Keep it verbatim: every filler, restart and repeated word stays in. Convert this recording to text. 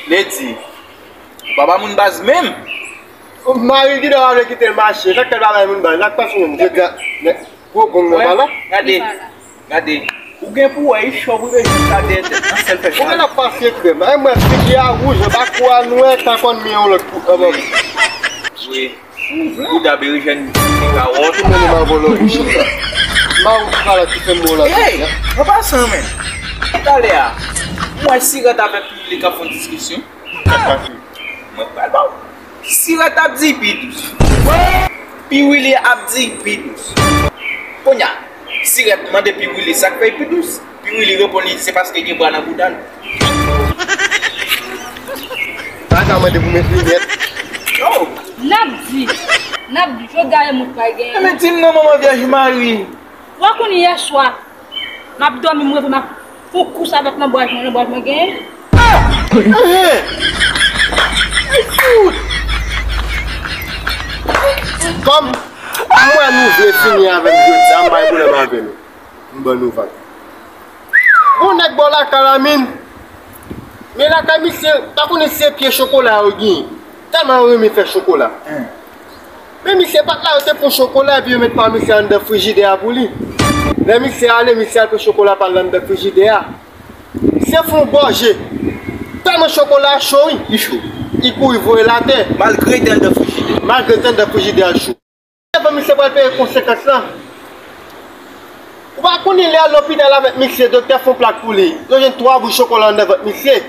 Lady, ou pa ba moun baz menm. Mari Gida pa vle kite l mache. Sa k fè l pa bay moun baz? Sa k pase menm? Jodi a, nèg gwo gong nan pa la. Gade, gade. Ou gen pou wè, li cho pou rive jis a dèyè tèt nan sèl fè chalè. Ou gen ap pase krèm. Ay, mwen, figi a wouj, anba kou a nwè, ta konn men yon lòt kou. Wi. Bouda berejèn, ti kawòt. Ou mennen m a volo. Mawout pala ki fè m bo la. Hey, an pasan, men. Talè a, m wè Sirèt avèk Piwili k ap fè yon diskisyon. Mwen pral ba w. Sirèt ap di pi dous. Piwili ap di pi dous. Kounye a, Sirèt mande Piwili sa k fè l pi dous. Piwili reponn li, se paske gen bra nan bouda l. Sa ka mande pou met linyèt. Oh! N ap di, n ap di, jodi a e moun k pral genyen. Men di m non, manman Vyèj Mari. Ou a konn yè swa, m ap dòmi, m reve, m ap fè yon kous avèk lanbraj mwen, lanbraj mwen genyen. Kòm m wè nou vle fini avè m jodi a, m bay pwoblèm avè nou. M ban nou vag. Bon, nèg bò lakay la, men. Men lakay misye, ta konnen se pye chokola yo genyen. Tèlman yo renmen fè chokola. Men misye pa t la, yo te pran chokola, epi yo met pa misye anndan frijidè a pou li. Lè misye ale, misye al pran chokola pa l anndan frijidè a. Misye fè yon gòje. Tèlman chokola a cho, wi. Li cho. Li kouri voye l atè. Malgre l te anndan frijidè. Malgre l te anndan frijidè a cho. Epa misye pral peye konsekans lan. Ou pa konnen lè al lopital avèk misye, doktè fè yon plak pou li. Yo jwenn twa bout chokola anndan vant misye.